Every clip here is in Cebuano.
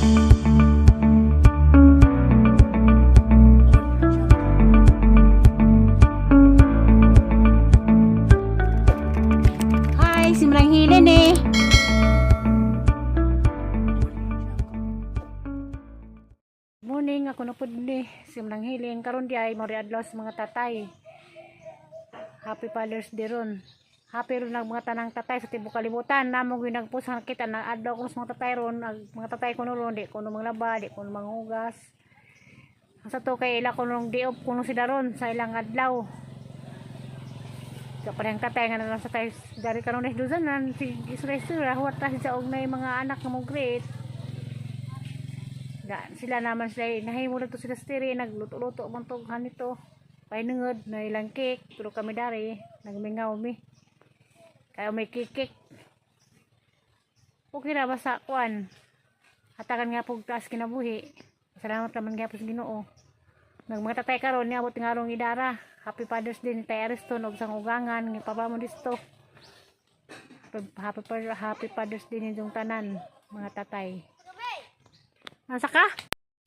Hi, simlang hilin eh. Morning, ako na po ni simlang hilin. Karon di ay mori adlaw sa mga tatay. Happy Father's Day ron. Happy ron ang mga tanang tatay sa tibuok kalibutan. Namo ginagpus ang kita na adlaw ko sa mga tatay ron. Ang mga tatay ko no ron, di ko no manglaba, di ko no manghugas. Sa to kay ila ko nung di off kuno sila ron sa ilang adlaw. Sa parehang tatay nga na lang sa tayo dari karon is duzanan si isura huwat ta sa og nay mga anak nga mo great. Da, sila naman sila nahimo na to sila stiri nagluto-luto man to ganito. Painungod na ilang cake pero kami dari nagmingaw mi. Kaya may cake. Okay ra basta kuan. Hatagan nga pug taas kinabuhi. Salamat naman nga po sa Ginoo. Nag mga tatay karon niabot nga arong idara. Happy Father's Day ni Tay Ariston og sang ugangan nga papa mo disto. Happy Father's Day ninyong tanan mga tatay. Nasa ka?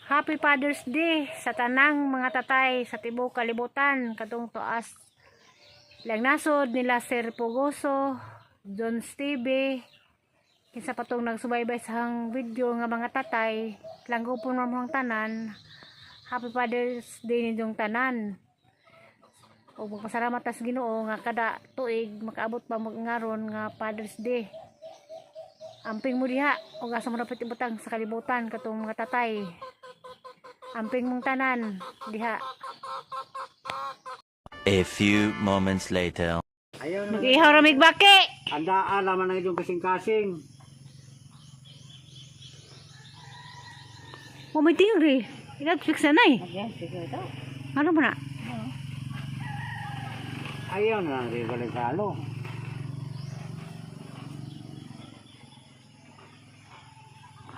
Happy Father's Day sa tanang mga tatay sa tibuok kalibutan katong tuas lang nasod nila Sir Pugoso, John Stevie, kinsa pa tong nagsubaybay sa hang video nga mga tatay, langgo po mga tanan. Happy Father's Day ninyong tanan. O magpasalamat tas Ginoo nga kada tuig makaabot pa mag ngaron nga Father's Day. Amping mo diha og asa mo dapat ibutang sa kalibutan katong mga tatay. Amping mong tanan diha. A few moments later. Ayaw na. Mag-ihaw ra mig baki. Handaan naman ang inyong kasing-kasing. Mo may tingri. Netflix na nay. Ano ba na? Ayaw na lang regalo-regalo.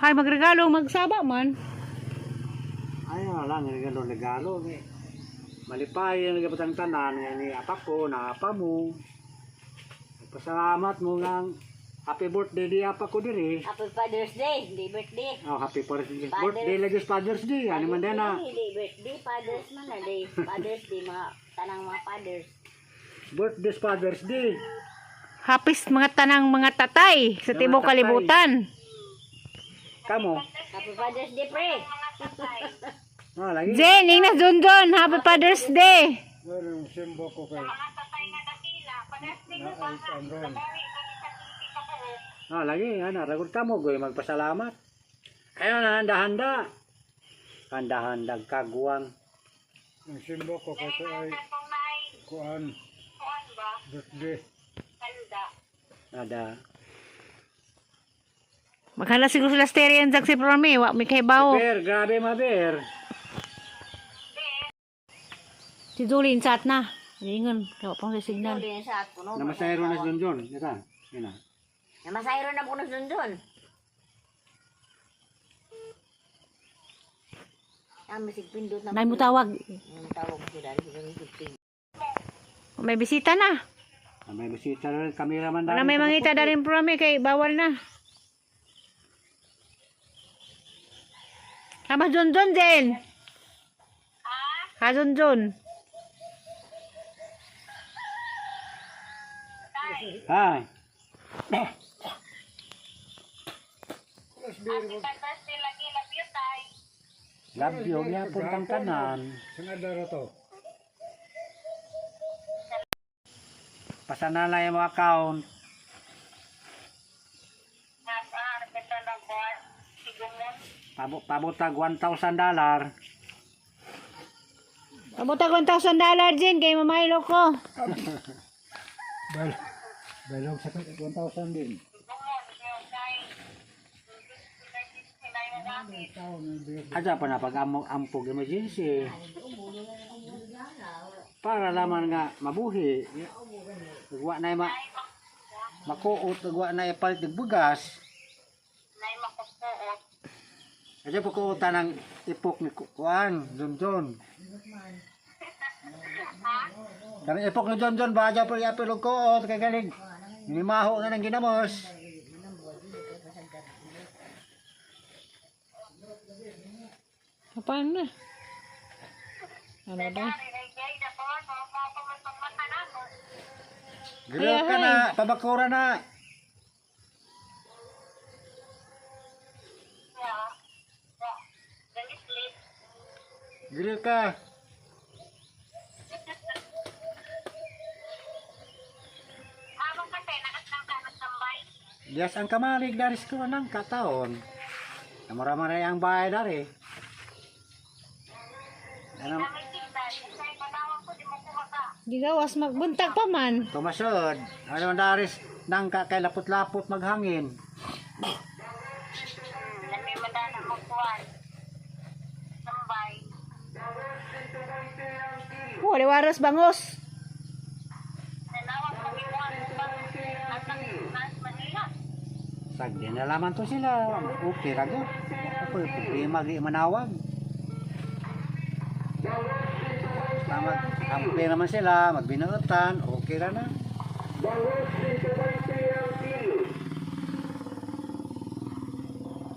Hay magregalo magsaba man. Ayaw na lang regalo-regalo. Eh. Malipay ang nagapatang tanan nga ni apa ko, na apa mo. Pasalamat mo nga happy birthday di apa ko diri. Happy Father's Day, hindi birthday. Oh, happy birthday. Birthday lagi sa Father's Day. Ano man din na. Hindi birthday, Father's man na day. Father's Day, mga tanang mga fathers. Birthday sa Father's Day. Happy mga tanang mga tatay sa Mga tibuok tatay. kalibutan. Kamo. Happy Father's Day, pre. Ah, lagi. Jen, ingna John John, Happy Father's Day. Ah, lagi. Ana, ragot kamo goy magpasalamat. Ayaw na handa-handa. Handa-handa kaguang. Ang simbo ko kasi ay kuan birthday. Ada. Maghala siguro sila stereo and si Promi, wa mi kay bawo. Ber, grabe ma ber. Si Julie insat na. Ingon, kawa pang sa signal. Tuloy sa ako, no? Namasayro na si John John. Ita. Yan na. Namasayro na po ng sundon. Ah, masig pindot na. Nay mo tawag. Ang tawag ko sila, sila masig pindot. May bisita na. Ah, may bisita na rin, cameraman Wala may mangita na rin Promi kay bawal na. Tama John John Jen. Ha John John. Ha. Love you, gyapon kang tanan. Sing adlaw ra to. Pasana na yung mga account. Pabutag $1,000 dollar. Pabutag $1,000 Jen kay mamaylo ko. Bal balog sa 1,000 din. Aja pa na pag ampog emergency. Para laman nga mabuhi. Wa na ma makuot wa na ipalit ng bugas. Aja pa kuotan ang ipok ni kuan, John John. Kanang ipok ni John John ba aja pa iapil og kuot kay galing. Nimaho na ng ginamos. Paano na? Ano ba? Grill ka na, pabakura na. Grill ka. Dias ang kamalig daris ko ng kataon. Namura-maray ang bahay dari. Ano? Gigawas magbuntag pa man. Tumasod. Ano man daris nang ka kay lapot-lapot maghangin. Oh, liwaras bangos. Sagdi na laman to sila. Okay ra gyud. Ako problema gi manawag. Basta mag kampi naman sila, magbinuotan, okay ra na.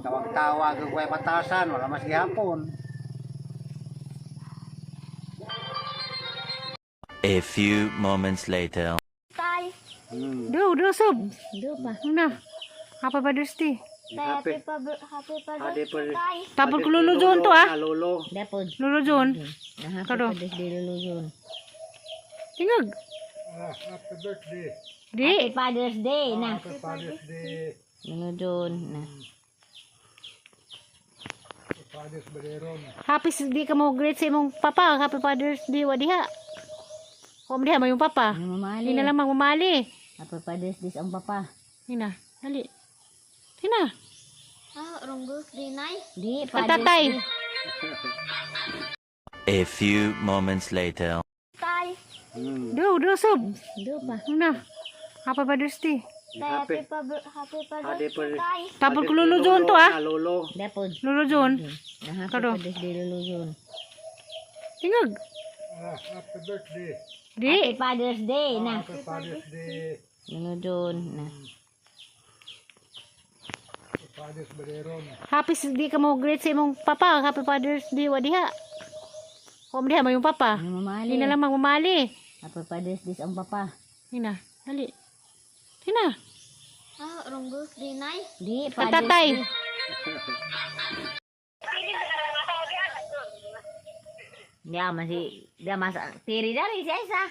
Tawag-tawag og way patasan, wala mas gihapon. A few moments later. Tay. Do, do sob. Do pa. Ano na? Happy Father's Day. Tay, happy Father's Day, tay. Tapos ko Lolo John to ah. Lolo. Dapod. Lolo John. Na happy Kado. Father's Day, Lolo John. Tingog. Ah, happy birthday. Di. Happy Father's Day na. Happy Father's Day. Lolo John na. Father's Baleron. Happy di ka mo greet sa imong papa. Happy Father's Day wa diha. Kung diha mo yung papa. Ang mamali. Hindi na lang magmamali. Happy Father's Day sa ang papa. Hina, dali. Hina. Ah, wrong birthday nay. Di, Ang tatay. A few moments later. Tay. Do, do sob. Do pa. Ano na? Happy Father's Day. Happy, happy Happy Father's Tay. Tapos ko Lolo John to ah. Lolo. Dapod. Lolo John. Na happy Kado. Father's Day, Lolo John. Tingog. Ah, happy birthday. Di. Happy Father's Day na. Happy Father's Day. Lolo John na. Father's Baleron. Happy di ka mo greet sa imong papa. Happy Father's Day wa diha. Kung diha mo yung papa. Ang mamali. Hindi na lang magmamali. Happy Father's Day sa ang papa. Hina, dali. Hina. Ah, wrong birthday nay. Di, Ang Father's tatay. Day. Di ama si, di ama sa, tiri dari si Aisa.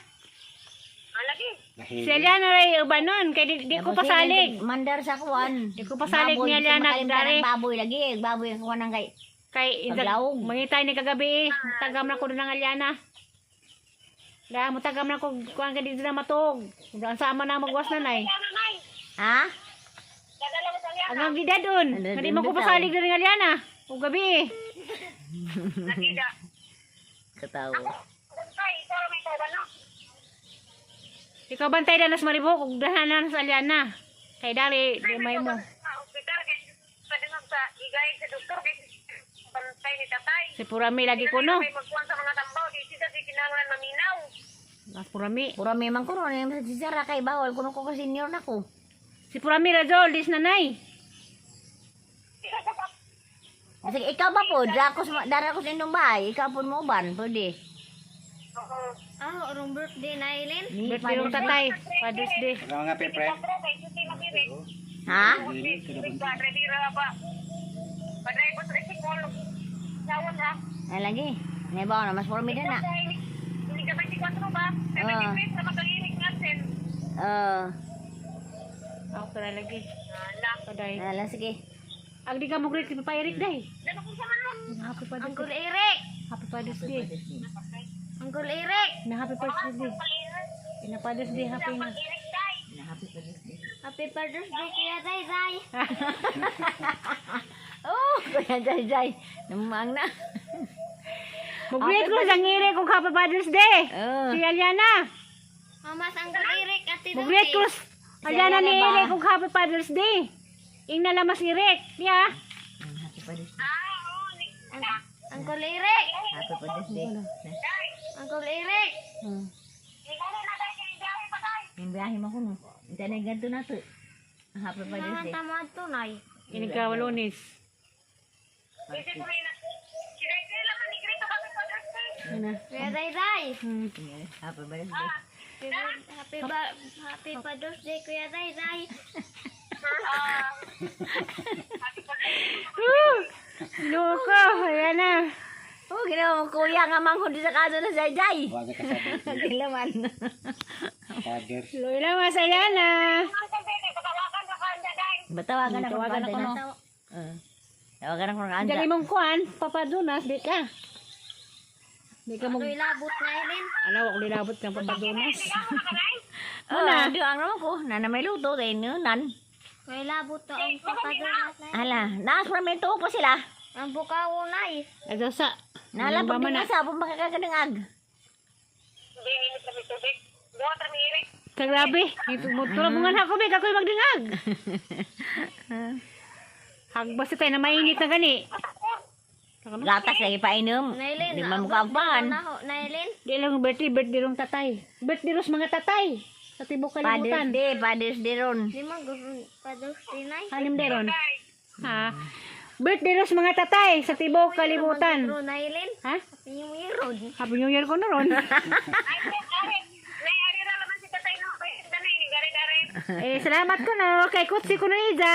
Si Eliana ray ubanon kay di ko pasalig. Mandar sa kuan. Di ko pasalig Baboy, ni Eliana makalimtan dari. ang Baboy lagi, baboy ang kuan ang kay. Kay Paglawog. mangitay ni kagabi eh. Tagam na ko ng Eliana. Da mo tagam na ko kuan kay dito na matog. Ang sama na magwas na nay. Ha? Ang ang gida doon. Ano, Kadi mo ko dun bitaw. pasalig diri ng Eliana. Ug gabi eh. Katawa. Ikaw bantay na nas maribok ug dahanan sa Eliana. Kay dali di may mo. Si Purami lagi ko no. Mas Purami. Pura memang kuno ni sa sisara kay bawal kuno ko ka senior na ko. Si Purami Rajol, dis nanay. Sige, ikaw ba po? Dara ko sa dara ko sa inyong bahay. Ikaw po mo uban, pwede. Ah, wrong birthday na Eileen. Birthday ng tatay. Father's Day. Ano nga pe pre? Ha? Ay lagi. Ngay ba na mas formi na. Ah. Ah, Ako tara lagi. Paday. ala sige. Ang di ka mo greet si Papa Eric day. Happy Father's Day. Eric. Happy Father's Day. Uncle Eric. Na Happy Father's Day. Na Father's Day happy na. Na happy Father's Day. Happy Father's Day, Kuya Zay Zay. Oh, Kuya Jai Jai. Namang na. Mo-greet ko sa ngiri kung Happy Father's Day. Oh. Si Aliana. Mama sa Uncle Eric, Ate Mo-greet ko Aliana ni Aliana ba? Eric kung Happy Father's Day. Ing nalamas Eric. Niya. Happy Father's Day. Uncle Eric. Happy Father's Day. Uncle Eric. Yung biyahe mo ko no. Hindi na ganito na to. Happy Father's Day. Tama to, Nay. Ini ka Lunes. Ano? Kuya Ray. Happy birthday. Happy Father's Day, Kuya Ray Ray. Woo! Loko, ayan na. Oh, ginawa mo kuya nga manghod sa kaso na Zay Zay. Wala ka sa Gilaman. Father's. Luloy lang mas, ayan na. Batawagan ako. Tawagan ako, no? Tawagan ako ng anda. Diyan imong kuan, Papa Jonas, di ka. Di ka mo. Ako'y labot na rin. Alaw, ako nilabot ng Papa Jonas. Muna. Oh, di ang naman ko. Nana may luto kay nunan. Ako'y labot na ang Papa Jonas na. Hala, naas pa may tuo pa sila. Ang bukaw na eh. Adyo sa. Nala Ano pag ba man na? sa pag makakaganangag. Kagrabe. Tulog mo nga na ako, Bek. Ako'y magdingag. Hagbas tayo na mainit na gani. Gatas lagi painom. Nailin. Di man mukha Na ho, Nailin. Di lang birthday, birthday rong tatay. Birthday ros mga tatay. Sa tibok Father's kalibutan. Day, Father's Day ron. Di man gusto Father's Day na eh. Halim deron. Ha? Birthday ros mga tatay sa tibok kalibutan. Ro, Nailin. Ha? Happy New Year, Ron. Happy New Year ko na ron. Eh, salamat ko no. Kay Kutsi ko na Iza.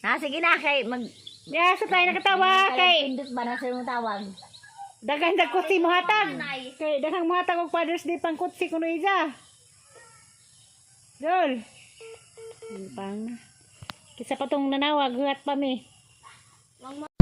Ah, sige na kay mag Yeah, sa tayo nakatawa kay Pindot ba na sa imong tawag? daghan dag kutsi mohatag. Kay daghang mohatag og Father's Day pang kutsi ko no Iza. Dol. Pang. Kisa pa tong nanawag, huwat pa mi. Wag.